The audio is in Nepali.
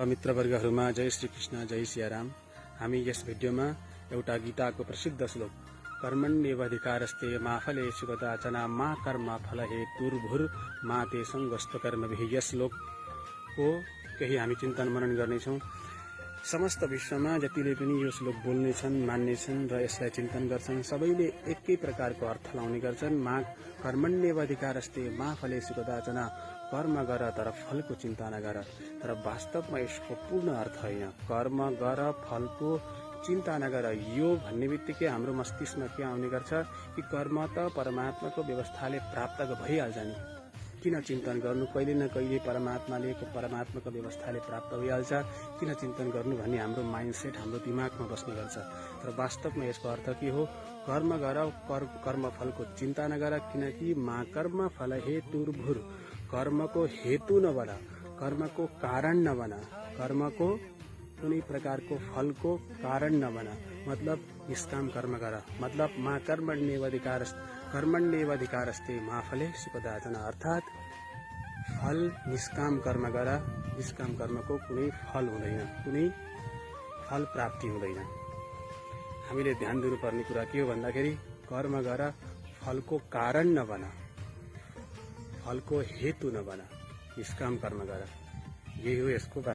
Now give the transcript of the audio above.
मित्रवर्गहरूमा जय श्री कृष्ण, जय सियाराम। हामी यस भिडियोमा एउटा गीताको प्रसिद्ध श्लोक कर्मण्येवाधिकारस्ते मा फलेषु कदाचन मा कर्म फल हेतुर्भुर् मा ते संगस्तु कर्मभिः, यस श्लोकको केही हामी चिन्तन मनन गर्नेछौँ। समस्त विश्वमा जतिले पनि यो श्लोक बोल्नेछन्, मान्नेछन् र यसलाई चिन्तन गर्छन्, सबैले एकै प्रकारको अर्थ लाउने गर्छन्। मा कर्मण्येवाधिकारस्ते मा फलेषु कदाचन, कर्म गर तर फलको चिन्ता नगर। तर वास्तवमा यसको पूर्ण अर्थ होइन, कर्म गर फलको चिन्ता नगर। यो भन्ने बित्तिकै हाम्रो मस्तिष्कमा के आउने गर्छ कि कर्म त परमात्माको व्यवस्थाले प्राप्त भइहाल्छ नि, किन चिन्तन गर्नु, कहिले न कहिले परमात्माको व्यवस्थाले प्राप्त भइहाल्छ, किन चिन्तन गर्नु भन्ने हाम्रो माइन्डसेट, हाम्रो दिमागमा बस्ने गर्छ। तर वास्तवमा यसको अर्थ के हो? कर्म गर, कर्म फलको चिन्ता नगर, किनकि मा कर्म फल हेतुर्भुर्, कर्मको हेतु नबना, कर्मको कारण नबना, कर्मको कुनै प्रकारको फलको कारण नबना। मतलब निष्काम कर्म गर, मतलब मा कर्मण्येवाधिकारस्ते मा फलेषु कदाचन, अर्थात् फल निष्काम कर्म गर। निष्काम कर्मको कुनै फल हुँदैन, कुनै फल प्राप्ति हुँदैन। हामीले ध्यान दिनुपर्ने कुरा के हो भन्दाखेरि कर्म गर, फलको कारण नबना, फलको हेतु नबना, निष्काम कर्म गर। यही हो यसको